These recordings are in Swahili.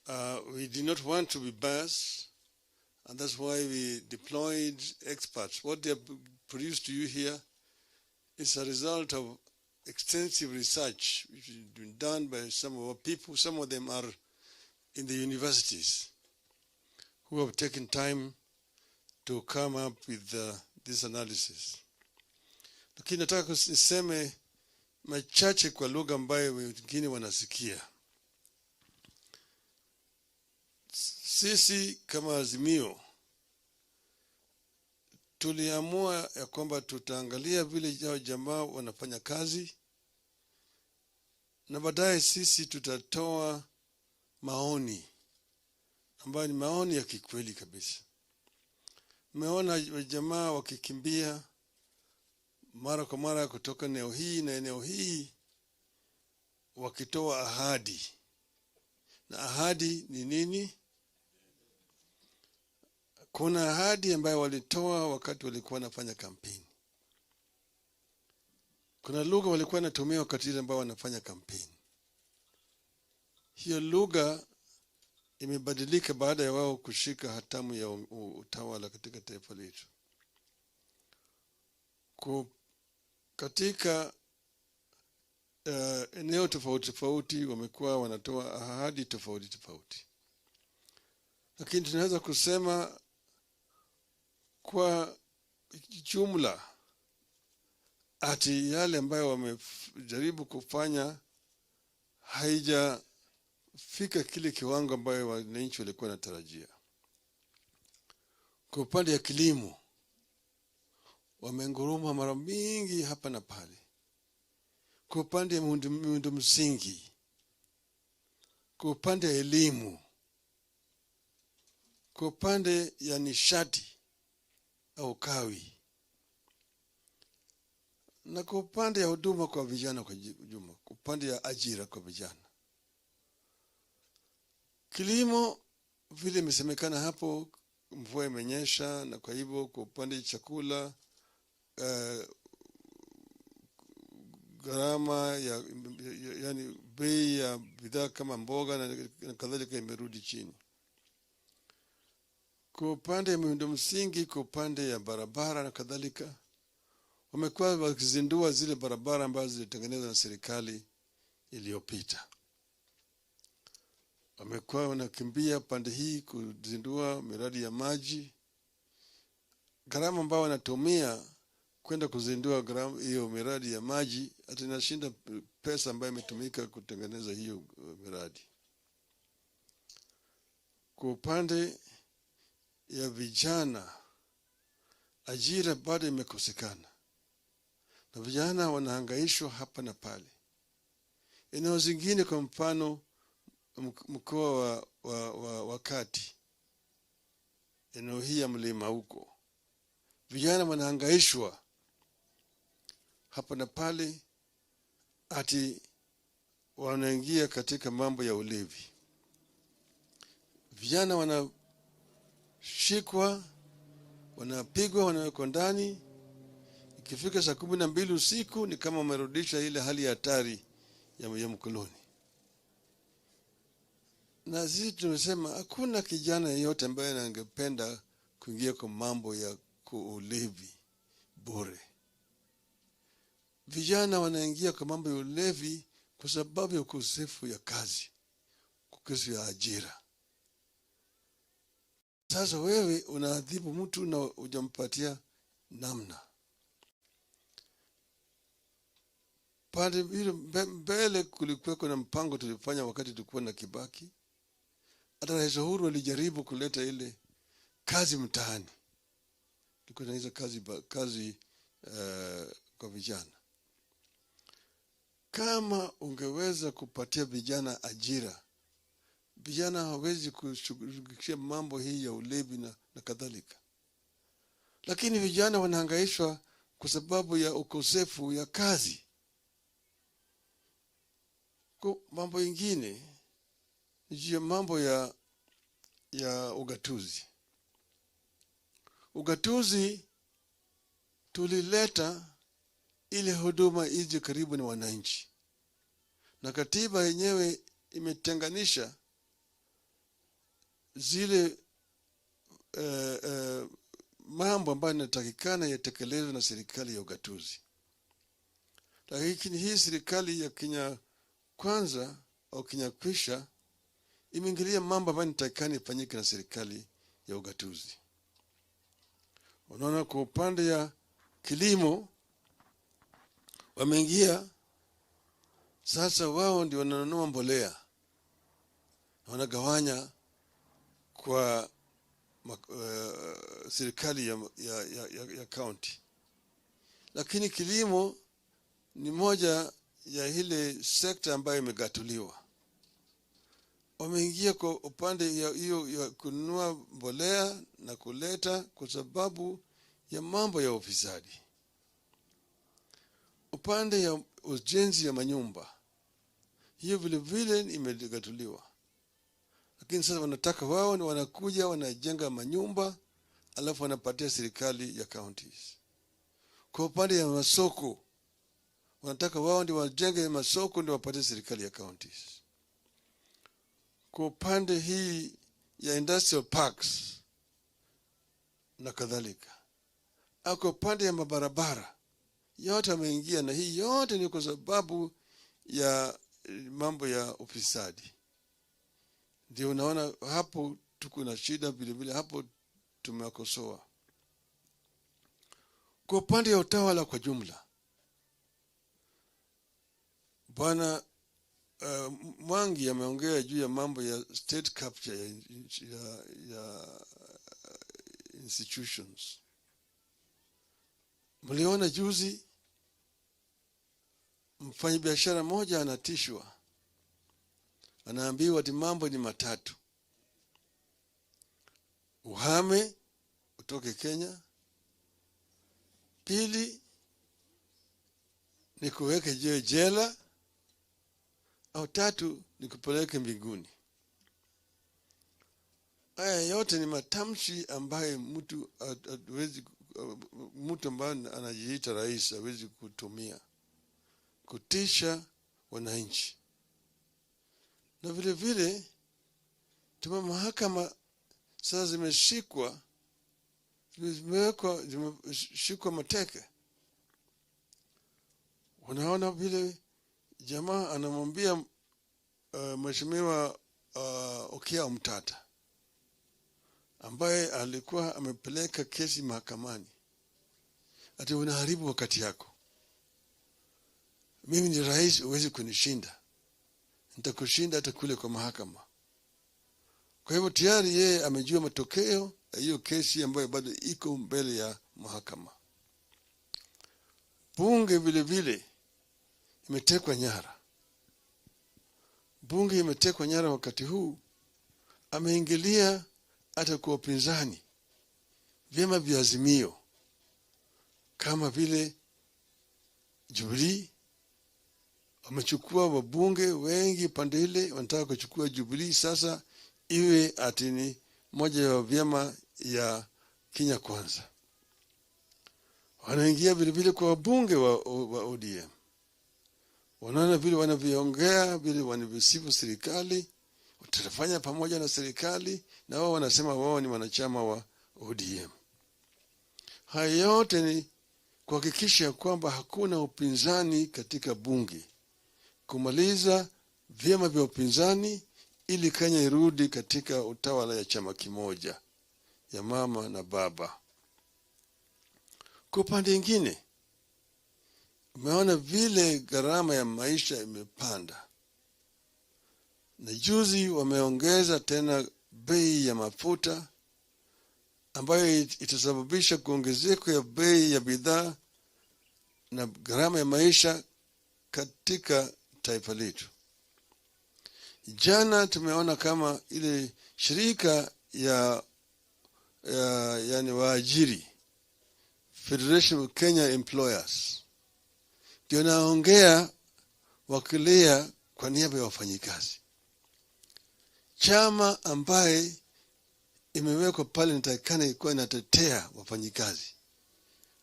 We did not want to be biased, and that's why we deployed experts. What they have produced to you here is a result of extensive research which has been done by some of our people. Some of them are in the universities who have taken time to come up with this analysis. Lakini nataka niseme machache kwa lugha ambayo wengine wanasikia. Sisi kama Azimio tuliamua ya kwamba tutaangalia vile hao jamaa wanafanya kazi na baadaye sisi tutatoa maoni ambayo ni maoni ya kikweli kabisa. Mmeona jamaa wakikimbia mara kwa mara kutoka eneo hii na eneo hii wakitoa ahadi, na ahadi ni nini? Kuna ahadi ambayo walitoa wakati walikuwa wanafanya kampeni. Kuna lugha walikuwa wanatumia wakati ile ambao wanafanya kampeni. Hiyo lugha imebadilika baada ya wao kushika hatamu ya utawala katika taifa letu. Katika eneo tofauti tofauti wamekuwa wanatoa ahadi tofauti tofauti, lakini tunaweza kusema kwa jumla ati yale ambayo wamejaribu kufanya haijafika kile kiwango ambayo wananchi walikuwa wanatarajia. Kwa upande ya kilimo wamenguruma mara mingi hapa na pale. Kwa upande ya miundo msingi, kwa upande ya elimu, kwa upande ya nishati au kawi, na kwa upande ya huduma kwa vijana kwa jumla, kwa upande ya ajira kwa vijana. Kilimo vile imesemekana hapo, mvua imenyesha, na kwa hivyo kwa upande ya chakula gharama ya, yani bei ya bidhaa kama mboga na kadhalika imerudi chini. Kwa upande ya miundo msingi, kwa upande ya barabara na kadhalika, wamekuwa wakizindua zile barabara ambazo zilitengenezwa na serikali iliyopita. Wamekuwa wanakimbia pande hii kuzindua miradi ya maji. Gharama ambayo wanatumia kwenda kuzindua hiyo miradi ya maji hata inashinda pesa ambayo imetumika kutengeneza hiyo miradi. Kwa upande ya vijana, ajira bado imekosekana na vijana wanahangaishwa hapa na pale. Eneo zingine, kwa mfano mkoa wa Kati, eneo hii ya mlima huko, vijana wanahangaishwa hapa na pale, ati wanaingia katika mambo ya ulevi. Vijana wanashikwa, wanapigwa, wanawekwa ndani. Ikifika saa 12 usiku ni kama wamerudisha ile hali ya hatari ya mkoloni. Na sisi tumesema hakuna kijana yeyote ambaye angependa kuingia kwa mambo ya ulevi bure. Vijana wanaingia kwa mambo ya ulevi kwa sababu ya ukosefu ya kazi, ukosefu ya ajira. Sasa wewe unaadhibu mtu na hujampatia namna. Pande ile mbele kulikuwa na mpango tulifanya wakati tulikuwa na Kibaki. Hata Rais Uhuru alijaribu kuleta ile kazi mtaani. Tulikuwa na hizo kazi kwa vijana. Kama ungeweza kupatia vijana ajira, vijana hawezi kushughulikia mambo hii ya ulevi na kadhalika. Lakini vijana wanahangaishwa kwa sababu ya ukosefu ya kazi. Kwa mambo ingine ni mambo ya ugatuzi. Ugatuzi tulileta ile huduma ije karibu na wananchi. Na katiba yenyewe imetenganisha zile mambo ambayo yanatakikana yatekelezwe na serikali ya ugatuzi. Lakini hii serikali ya Kenya Kwanza au Kenya Kwisha imeingilia mambo ambayo yanatakikana ifanyike na serikali ya ugatuzi. Unaona, kwa upande ya kilimo wameingia sasa, wao ndio wananunua mbolea wanagawanya kwa serikali ya county. Lakini kilimo ni moja ya ile sekta ambayo imegatuliwa. Wameingia kwa upande ya hiyo ya kununua mbolea na kuleta kwa sababu ya mambo ya ufisadi. Upande ya ujenzi ya manyumba hiyo vile vile imegatuliwa, lakini sasa wanataka wao ni wanakuja wanajenga manyumba alafu wanapatia serikali ya counties. Kwa upande ya masoko wanataka wao ndio wajenge masoko ndio wapatie serikali ya counties. Kwa upande hii ya industrial parks na kadhalika, au kwa upande ya mabarabara yote wameingia, na hii yote ni kwa sababu ya mambo ya ufisadi. Ndio unaona hapo tuko na shida vile vile, hapo tumewakosoa. Kwa upande ya utawala kwa jumla, Bwana Mwangi ameongea juu ya mambo ya state capture ya institutions. Mliona juzi mfanyabiashara mmoja anatishwa, anaambiwa ati mambo ni matatu: uhame utoke Kenya, pili ni kuweke jela, au tatu ni kupeleke mbinguni. Haya yote ni matamshi ambayo mtu hawezi, mtu ambaye anajiita rais hawezi kutumia kutisha wananchi. Na vile vile tuma mahakama sasa zimeshikwa, zimewekwa, zimeshikwa mateke. Unaona vile jamaa anamwambia Mheshimiwa Okiya Omtatah ambaye alikuwa amepeleka kesi mahakamani ati unaharibu wakati yako, mimi ni rais, huwezi kunishinda, nitakushinda hata kule kwa mahakama. Kwa hivyo tayari yeye amejua matokeo ya hiyo kesi ambayo bado iko mbele ya mahakama. Bunge vile vile imetekwa nyara. Bunge imetekwa nyara wakati huu, ameingilia hata kwa upinzani, vyama vya Azimio kama vile Jubilee wamechukua wabunge wengi pande ile, wanataka kuchukua Jubilee sasa iwe ati ni moja ya vyama ya Kenya Kwanza. Wanaingia vile vile kwa wabunge wa ODM, wanaona vile wanavyoongea, vile wanavyosifu serikali, tutafanya pamoja na serikali, na wao wanasema wao ni wanachama wa ODM. Haya yote ni kuhakikisha kwamba hakuna upinzani katika bunge, kumaliza vyama vya upinzani ili Kenya irudi katika utawala ya chama kimoja ya mama na baba. Kwa upande mwingine, umeona vile gharama ya maisha imepanda, na juzi wameongeza tena bei ya mafuta ambayo itasababisha kuongezeko ya bei ya bidhaa na gharama ya maisha katika taifa letu. Jana tumeona kama ile shirika ya yani waajiri, Federation of Kenya Employers, ndio naongea wakilia kwa niaba ya wafanyikazi. Chama ambaye imewekwa pale inatakikana ikuwa inatetea wafanyikazi,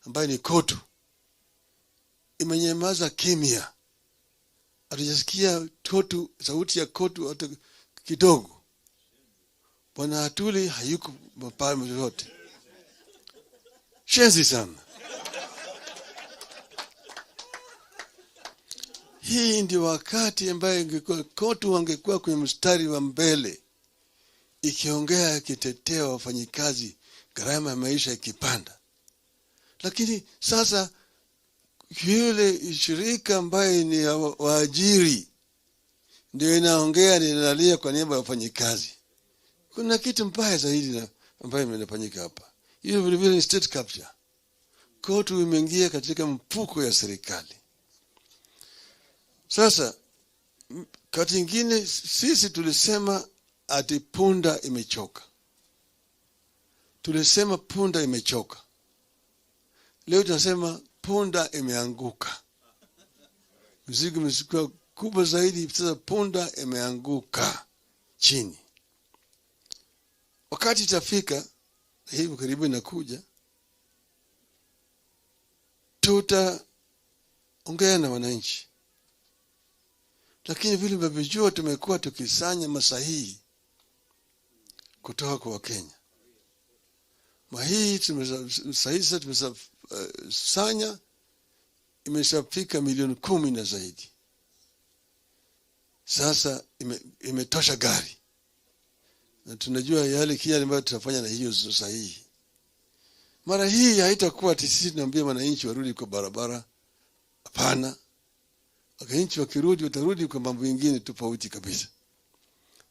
ambaye ni KOTU, imenyamaza kimya. Hatujasikia KOTU, sauti ya KOTU hata kidogo. Bwana Atwoli hayuko pale yote. Shenzi sana. Hii ndio wakati ambaye ingekuwa KOTU wangekuwa kwenye mstari wa mbele ikiongea, ikitetea wafanyikazi, gharama ya maisha ikipanda. Lakini sasa yule shirika ambaye ni ya waajiri ndio inaongea, inalia kwa niaba ya wafanyikazi. Kuna kitu mbaya zaidi na ambayo imefanyika hapa. Hiyo vile vile ni state capture. KOTU imeingia katika mfuko ya serikali. Sasa kati ingine sisi tulisema ati punda imechoka. Tulisema punda imechoka. Leo tunasema punda imeanguka. Mzigo umekuwa kubwa zaidi, sasa punda imeanguka chini. Wakati itafika, hivi karibu inakuja, tutaongea na wananchi. Lakini vile mnavyojua, tumekuwa tukisanya masahihi kutoka kwa Wakenya. Mahii sahihi sasa tumesanya imeshafika 10 milioni na zaidi. Sasa imetosha gari, na tunajua yale kile ambayo tutafanya na hiyo sahihi. Mara hii haitakuwa ati sisi tunaambia wananchi warudi kwa barabara. Hapana, wananchi wakirudi watarudi kwa mambo mengine tofauti kabisa.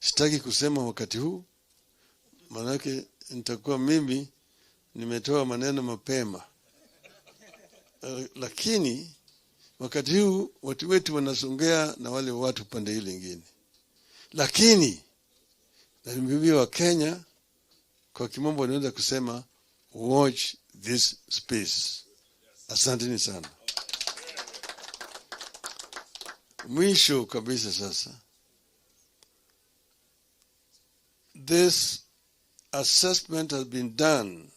Sitaki kusema wakati huu, maanake nitakuwa mimi nimetoa maneno mapema. Lakini wakati huu watu wetu wanasongea na wale watu pande ile ingine, lakini naambia Wakenya, kwa kimombo wanaweza kusema, "Watch this space." Asanteni sana. Mwisho kabisa sasa, this assessment has been done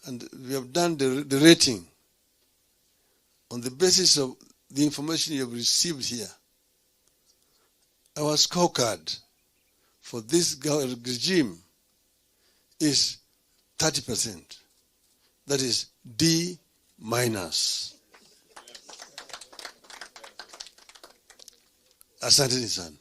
and we have done the rating on the basis of the information you have received here. Our scorecard for this regime is 30%. That is D minus. Asanteni sana.